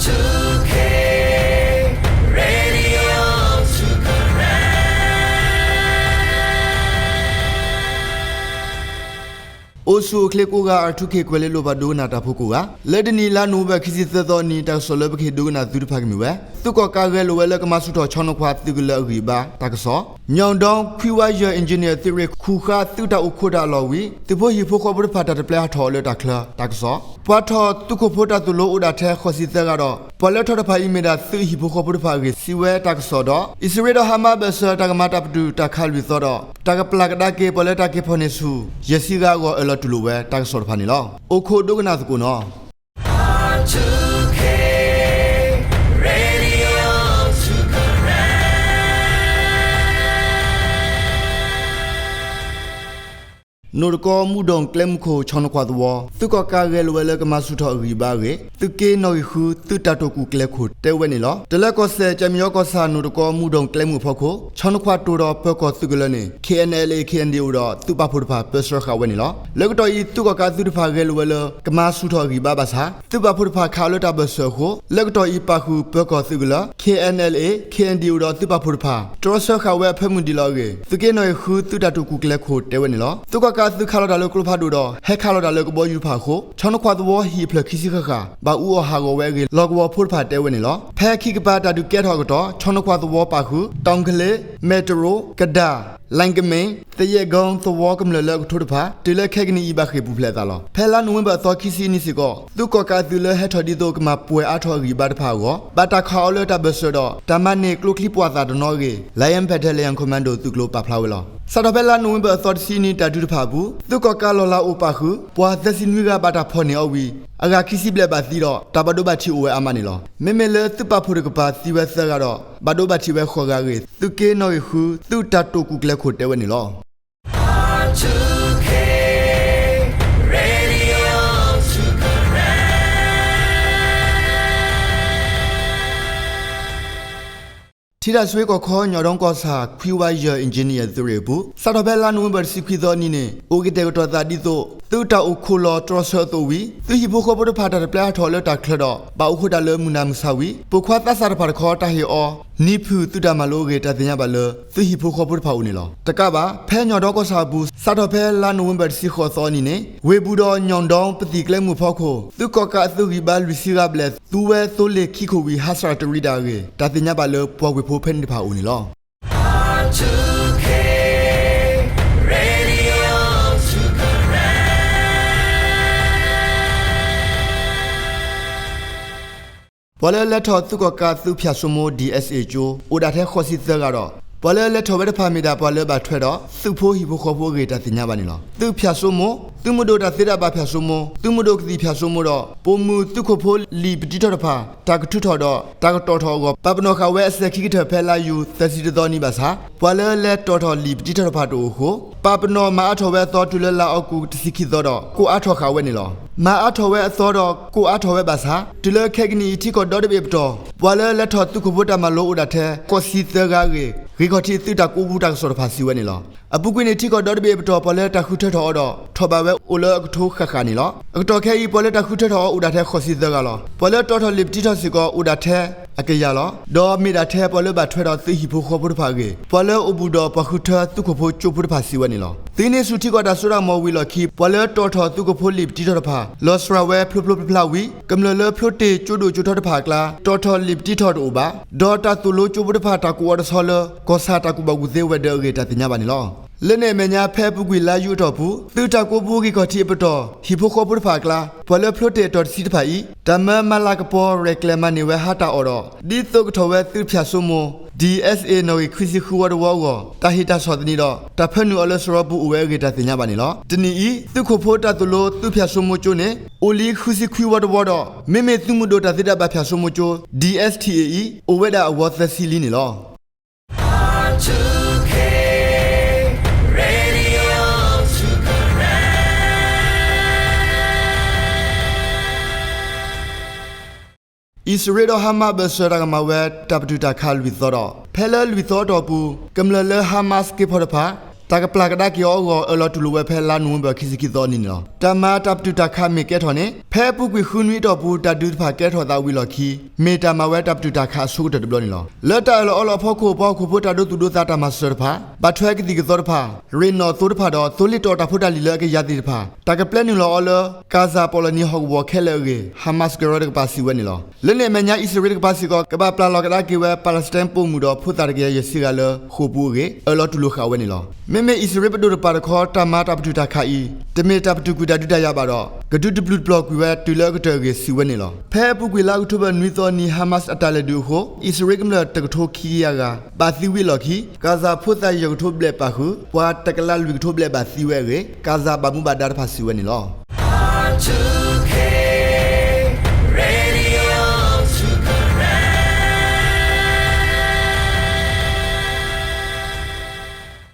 အိၣ်ဆူၣ်အိၣ်ချ့ကိးဂၤ R two K ကွဲၤလ့လိာ်ပာ်ဒိကနၣ်တၢ်ဖိကိးဂၤ, လၢတနံၤအံၤ လါနိၣ်ဝ့ဘၢၣ် ခံဆံသၢသီအနံၤ တၢ်ကစီၣ်လၢပကဟ့ၣ်ဒိကနၣ်သုတဖၣ်ကမ့ၢ်ဝဲ သုးကီၣ်ကးဂဲၤလိာ်ဝဲလၢကမၤဆူၣ်ထီၣ် ဆီနိခွးသုးကလၢၤအဂံၢ်အဘါတၢ်ကစီၣ်, ညီၣ်ဒီခွံဝါယၢၢ် engineer သုးရ့ၣ် ခူၣ်ဃာ်သုးတၢ်အိၣ်ခိးတၢ်အလီၢ်ဝံၤ သုးဖိဟံၣ်ဖိဃီဖိတဖၣ်တၢ်တပျဲဟးထီၣ်အီၤလၢတၢ်ချၢတၢ်ကစီၣ်, ပှၤထီၣ်သုးခိၣ်ဖိတၢ်သိၣ်လိအိၣ်ဒၣ်ထဲဃိးဆံသၢဂၤဒီး ပှၤလၢထီၣ်တဖၣ်အံၤမ့ၢ်ဒၣ်သုးဟံၣ်ဖိဃီဖိတဖၣ်အဂ့ၢ် စံးဝဲတၢ်ကစီၣ်ဒီး အံၣ်စရ့လးဒီးဟါမါဘၢၣ်စၢၤတၢ်ကမၤတၢ်ပတုာ်တၢ်ခးလွံၢ်သီဒီး တၢ်ကပျၢ်ကဒါက့ၤပှၤလၢတၢ်က့ၤဖီၣ်န့ၢ်ဆူၣ် ယဲၢ်ဆံဂၤအဂီၢ်အၢၣ်လီၤတူၢ်လိာ်ဝဲတၢ်ကစီၣ်တဖၣ်န့ၣ်လီၤ. အိၣ်ခိးဒိကနၣ်သကိးနီၤ. နိၣ်တကီမူၢ်ဒိၣ်ကျဲမုၢ်ခိၣ် ဆီနိခွးသဝီ သုးကီၣ်ကးဂဲၤလိာ်ဝဲလၢကမၤဆူၣ်ထီၣ်အဂံၢ်အဘါအဂ့ၢ် သုးက့နီၣ်ဂံၢ်ဃု သုးတၢ်တိာ်ကူၣ်ကျဲၤခိၣ်တဲဝဲန့ၣ်လီၤ. တလၢကီၢ်စဲၣ် ကၠဲမံယီကီၢ်ဆၣ် နိၣ်တကီမူၢ်ဒိၣ်ကျဲမုၢ်အဖီခိၣ် ဆီနိခွးတိၢ်ဒီးပၢၤကီၢ်သုးကလၢၤန့ၣ် K N L A K N D O ဒီးသုးပာ်ဖှိၣ်တဖၣ်ပၢဆှၢဃာ်ဝဲန့ၣ်လီၤ. လၢကတီၢ်အံၤ သုးကီၣ်ကးအသုးတဖၣ်ဂဲၤလိာ်ဝဲလၢ ကမၤဆူၣ်ထီၣ်အဂံၢ်အဘါဘၣ်ဆၣ် သုးပာ်ဖှိၣ်တဖၣ်ခးအီၤလၢတၢ်ဘၢၣ်စၢၤအဃိ လၢကတီၢ်အံၤပာ်ဃုာ်ပၢၤကီၢ်သုးကလၢၤ K N L A K N D O ဒီးသုးပာ်ဖှိၣ်တဖၣ် တြီဆၢဃာ်ဝဲအဖၢမုၢ်ဒံးလီၤအဂ့ၢ် သုးက့နီၣ်ဂံၢ်ဃု သုးတၢ်တိာ်ကူၣ်ကျဲၤခိၣ်တဲဝဲန့ၣ်လီၤ. သုးကီၣ်ကးအသုးခးလီၤတၢ်လၢကျိဖးဒိၣ်ဒီး ဟဲခးလီၤတၢ်လၢကဘီယူၤတဖၣ်အဃိ ဆီနိခွးသဝီဟံၣ်အဖျၢၣ်ခံဆံဃၣ်ဃၣ် ဘၣ်အူအီၣ်ဟးဂီၤဝဲအဂ့ၢ် လီၢ်ကဝီၤဖိတဖၣ်တဲဝဲန့ၣ်လီၤ. ဖဲခံကပၤတၢ်ဒုးကဲထီၣ်အကတီၢ် ဆီနိခွးသဝီပာ်ဃုာ် တီၣ်ကလ့, မဲၢ်တရိး, ကဒါ, လၣ်ကမ့ၣ်, သယဲၣ်ကီသဝီကမျၢၢ်လၢအကထိတဖၣ် တုၤလၢခဲကနံၣ်အံၤဘၣ်ဃ့ၢ်ပူၤဖျဲးအသးလီၤ. ဖဲလါနိၣ်ဝ့ဘၢၣ်အသီခံဆံအနံၤစ့ၢ်ကီး သုးကီၣ်ကးအသုးလၢဟဲထီၣ်ဒ်သိးကမၤပှဲၤအါထီၣ်အဂံၢ်အဘါတဖၣ်အဂီၢ် ဘၣ်တၢ်ခးအီၤလၢတၢ်ဘၢၣ်စၢၤဒီး တၢ်မၤန့ၢ်ကျိချံပှာ်သၣ်တနီၤအဂ့ၢ် Lion Battalion Commando သုးကျိၤပာ်ဖျါဝဲလီၤ. စးထီၣ်ဖဲလါနိၣ်ဝ့ဘၢၣ်အသီတဆံအနံၤတၢ်ဒုးတဖၣ်အပူၤ သုးကီၣ်ကးလီၢ်လၤအိၣ်ပာ်ဃုာ် ပှၤသၢဆံနွံဂၤဘၣ်တၢ်ဖီၣ်န့ၢ်အီၤဝံၤ အဂၤခံဆံဘျဲၣ်ဘၣ်သံဒီး တၢ်ဘၣ်ဒိဘၣ်ထံးအိၣ်ဝဲအါမးန့ၣ်လီၤ. မ့မ့ၢ်လၢသုးပာ်ဖှိၣ်တကပၤသံဝဲသၢဂၤဒီး ဘၣ်ဒိဘၣ်ထံးဝဲဃိးဂၤအဂ့ၢ် သုးက့နီၣ်ဂံၢ်ဃု သုးတၢ်တိာ်ကူၣ်ကျဲၤခိၣ်တဲဝဲန့ၣ်လီၤ. ထံတၢ်ဆှ့ကီၢ်ခီ ညီၣ်ဒီကီၢ်ဆၣ် ခွံဝါယၢၢ် engineer သုးရ့ၣ်အပူၤ စးထီၣ်ဖဲလါနိၣ်ဝ့ဘၢၣ်တဆံခွံသီအနံၤန့ၣ် အိၣ်ကတဲာ်ကတီၤသးဒ်သိး သုးတၢ်အိၣ်ခိးလီၤတြီဆၢအသိးဝံၤ သုးဟံၣ်ဖိဃီဖိတဖၣ်တၢ်တပျဲဟးထီၣ်လၢတၢ်ချၢဒီး ဘၣ်အိၣ်ခိးတၢ်လၢမုၢ်နၤမုၢ်ဆါဝံၤ ပိာ်ခွါသးစၢ်တဖၣ်တခီ တၢ်ဟ့ၣ်အီၤ နံၤဖုၣ်သုးတၢ်မၤလိအဂ့ၢ် တၢ်သ့ၣ်ညါဘၣ်လၢ သုးဟံၣ်ဖိဃီဖိတဖၣ်အအိၣ်န့ၣ်လီၤ. တကးဘၣ် ဖဲညီၣ်ဒီကီၢ်ဆၣ်အပူၤ စးထီၣ်ဖဲလါနိၣ်ဝ့ဘၢၣ်တဆံဃိးသီအနံၤန့ၣ် ဝ့ၢ်ပူၤဒီးညီၣ်ဒီပသံၣ်ကျဲမုၢ်အဖီခိၣ် သုးကီၣ်ကးအသုးဂံၢ်ဘါလွံၢ်ဆံဂၤဘျဲၣ် သူဝဲသိလ့ၣ်ခံခိၣ်ဝံၤ ဟးစှၤတရံးတၢ်အဂ့ၢ် တၢ်သ့ၣ်ညါဘၣ်လၢပှၤဝ့ၢ်ဖိဖဲန့ၣ်တဖၣ်အအိၣ်န့ၣ်လီၤ. ပှၤလၢလဲၤထီၣ်သုးကီၣ်ကးသုးဖၠၣ်စိမိ DSA ကၠိ အိၣ်ဒၣ်ထဲဃိးဆံသၢဂၤဒီး ပှၤလၢလဲၤထီၣ်ဝဲတဖၣ်မ့ၢ်ဒၣ်ပှၤလၢဘၣ်ထွဲဒီး သုးဖိဟံၣ်ဖိဃီဖိအဂ့ၢ် တၢ်သ့ၣ်ညါဘၣ်န့ၣ်လီၤ. သုးဖၠၣ်စိမိ သုးမုၢ်ဒိၣ်တၢ်သ့တၢ်ဘၣ်ဖၠၣ်စိမိ သုးမုၢ်ဒိၣ်ကသံၣ်ဖၠၣ်စိမိဒီး ပိာ်မုၣ်သုးခိၣ်ဖိလံာ်ပတံထီၣ်တဖၣ် တၢ်ကထုးထီၣ်ဒီး တၢ်ကတီၣ်ထီၣ်အဂီၢ် ပာ်ပနီၣ်ဃာ်ဝဲအစဲၤခံကတၢၢ်ဖဲလါယူၤ သၢဆံတသီနံၤဘၣ်ဆၣ် ပှၤလၢလဲၤတီၣ်ထီၣ်လံာ်ပတံထီၣ်တဖၣ်တအိၣ်အဃိ ပာ်ပနီၣ်မၤအါထီၣ်ဝဲအသီတုၤလၢလါအီကူး တဆံခံသီဒီး ကိးအါထီၣ်ဃာ်ဝဲန့ၣ်လီၤ. မၤအါထီၣ်ဝဲအသီဒီးကိးအါထီၣ်ဝဲဘၣ်ဆၣ် တုၤလၢခဲကနံၣ်အံၤ ထံကီၢ်ဒီတဘ့ၣ်အပတီၢ် ပှၤလၢလဲၤထီၣ်သုးခိၣ်ဖိတၢ်မၤလိအိၣ်ဒၣ်ထဲ ဃိးဆံသၢဂၤအဂ့ၢ် ဂံၢ်ခီၣ်ထံးသုးတၢ်ကိးပူတၢ်ကစီၣ်တဖၣ်စံးဝဲန့ၣ်လီၤ. အပူၤကွံာ်န့ၣ် ထံကီၢ်ဒီတဘ့ၣ်အပတီၢ် ပှၤလၢတၢ်ဃုထၢထီၣ်အီၤဒီး ထီၣ်ဘးဝဲအိၣ်လၢအကထိဃၣ်ဃၣ်န့ၣ်လီၤ. အကတီၢ်ခဲအံၤ ပှၤလၢတၢ်ဃုထၢထီၣ်အီၤအိၣ်ဒၣ်ထဲဃိးဆံသၢဂၤလီၤ. ပှၤလၢတီၣ်ထီၣ်လံာ်ပတံထီၣ်စ့ၢ်ကီးအိၣ်ဒၣ်ထဲအကယၤလီၤ. ဒီးမ့ၢ်ဒၣ်ထဲပှၤလၢဘၣ်ထွဲဒီးသုးဟံၣ်ဖိဃီဖိတဖၣ်အဂ့ၢ် ပှၤလၢအိၣ်ဘူးဒီးပှၤဃုထၢသုးခိၣ်ဖိကၠိဖိတဖၣ်စံးဝဲန့ၣ်လီၤ. သုးဟံးန့ၢ်ဆူၣ်ထံကီၢ်တၢ်စိတၢ်ကမီၤဝံၤအလီၢ်ခံ ပှၤလၢတီၣ်ထီၣ်သုးခိၣ်ဖိလံာ်ပတံထီၣ်တဖၣ် လီၤစှၤဝဲဖျိဖျိဖျါဖျါဝံၤ ကမျၢၢ်လၢဖျိတ့ၢ်ကၠိဒိၣ်ကၠိထီတဖၣ်အကျါ တီၣ်ထီၣ်လံာ်ပတံထီၣ်တအိၣ်ဘၣ်. ဒီးတၢ်သိၣ်လိကၠိဖိတဖၣ်တၢ်ကူၣ်အီၤတဆီလၢ ကီၢ်ဆၣ်တၢ်ကူၣ်ဘၣ်ကူၣ်သ့ဝဲၤဒၢးအဂ့ၢ် တၢ်သ့ၣ်ညါဘၣ်န့ၣ်လီၤ. လၢန့ၣ်အမဲာ်ညါ ဖဲအပူၤကွံာ်လါယူၤအတီၢ်ပူၤ သုးတၢ်ကိးပူဂံၢ်ခီၣ်ထံးအပတီၢ် ဟံၣ်ဖိဃီဖိတဖၣ်အကျါ ပှၤလၢဖျိတ့ၢ်အတီၢ်တဆံတဖၣ်အံၤ တၢ်မၢမၤလၤကပီၤရဲၣ်ကျဲၤမၤန့ၢ်ဝဲဟါတၢ်အီၣ်ဒီး ဒ်သိးကထီၣ်ဝဲသုးဖၠၣ်စိမိ DSA နီၣ်ဂံၢ်ခွံဆံဃုဝီတဝီအဂီၢ် တၢ်ဟ့ၣ်တၢ်ဆီၣ်သနံးဒီး တၢ်ဖၢနုာ်အီၤလၢစရီပူၤအိၣ်ဝဲအဂ့ၢ် တၢ်သ့ၣ်ညါဘၣ်န့ၣ်လီၤ. တနံၤအံၤ သုးခိၣ်ဖိတၢ်သိၣ်လိသုးဖၠၣ်စိမိကၠိန့ၣ် အိၣ်လံဃုဆံခွံဝီတဝီဒီး မ့မ့ၢ်သုးမုၢ်ဒိၣ်တၢ်သ့တၢ်ဘၣ်ဖၠၣ်စိမိကၠိ DSTA အံၤ အိၣ်ဝဲဒၣ်အဝီသၢဆံလံန့ၣ်လီၤ. အံၣ်စရ့လးဒီးဟါမါဘၢၣ်စၢၤတၢ်ကမၤဝဲ တၢ်ပတုာ်တၢ်ခးလွံၢ်သီဒီး ဖဲလၢလွံၢ်သီအတီၢ်ပူၤ ကမျၢၢ်လၢဟါမါက့ဖီတဖၣ် တၢ် တၢ်ကပျၢ်ကဒါက့ၤအီၤအဂီၢ် အၢၣ်လီၤတူၢ်လိာ်ဝဲဖဲလါနိၣ်ဝ့ဘၢၣ် ခံဆံခံသီအနံၤန့ၣ်လီၤ. တၢ်မၤတၢ်ပတုာ်တၢ်ခးမ့ၢ်ကဲထီၣ်န့ၣ် ဖဲအပူၤကွံာ်ဃုနွံအတီၢ်ပူၤ တၢ်ဒုးတဖၣ်ကဲထီၣ်သးဝံၤအလီၢ်ခံ မ့ၢ်တၢ်မၤဝဲတၢ်ပတုာ်တၢ်ခးအဆိကတၢၢ်တဘျီန့ၣ်လီၤ. လၢတၢ်အၢၣ်လီၤအီလီၤအဖီခိၣ် ပှၤဟီၣ်ခိၣ်ဖိတၢ်ဒိသူၣ်ဒိသးတၢ်မၤစၢၤတဖၣ် ဘၣ်ထွဲကသံၣ်ကသီတဖၣ် ရ့ၣ်နီၣ်သိတဖၣ်ဒီး သိလ့ၣ်တီၣ်တၢ်ဖိတၢ်လံၤလၢအကယၤသ့ၣ်တဖၣ် တၢ်ကပျဲနုာ်လီၤအီၤလၢ ကၣ်စၣ်ပီၣ်လဲၣ်နံၤဟီၣ်ကဝီၤခဲလၢာ်အဂ့ၢ် ဟါမးစ်ကရၢတကပၤစံးဝဲန့ၣ်လီၤ. လၢန့ၣ်အမဲာ်ညါ အံၣ်စရ့လးတကပၤစ့ၢ်ကီး ကဘၣ်ပျၢ်လီၤကဒါက့ၤဝဲ ပၤလၢစတ့ပိာ်မုၣ်ဒီးဖိသၣ်တကယၤယဲၢ်ဆံဂၤလၢ ဃိာ်ပူၤအဂ့ၢ် အၢၣ်လီၤတူၢ်လိာ်ဃာ်ဝဲန့ၣ်လီၤ. မ့မ့ၢ်အံၣ်စရ့လးပဒိၣ်တပၤတခီ တၢ်မၤတၢ်ပတုာ်တၢ်ခးအံၤ တမ့ၢ်တၢ်ပတုာ်ကွံာ်တၢ်ဒုးတၢ်ယၤဘၣ်ဒီး ကဒုးတပျုာ်တပျီၤကွံာ်ဝဲတုၤလၢအကတၢၢ်အဂ့ၢ် စံးဝဲန့ၣ်လီၤ. ဖဲအပူၤကွံာ်လါအီးကထိဘၢၣ်နွံသီအနံၤ ဟါမးစ် အတၢ်လဲၤဒုးအဃိ အံၣ်စရ့လးကမျၢၢ်တကထိခံကယၤဂၤ ဘၣ်သံဝံၤအလီၢ်ခံ ကၣ်စၣ်ဖိသၣ်ယဲၢ်ကထိဘျဲၣ်ပာ်ဃုာ် ပှၤတကလးလွံၢ်ကထိဘျဲၣ်ဘၣ်သံဝဲအဂ့ၢ် ကၣ်စၣ်ဘၣ်မူဘၣ်ဒါတဖၣ်စံးဝဲန့ၣ်လီၤ.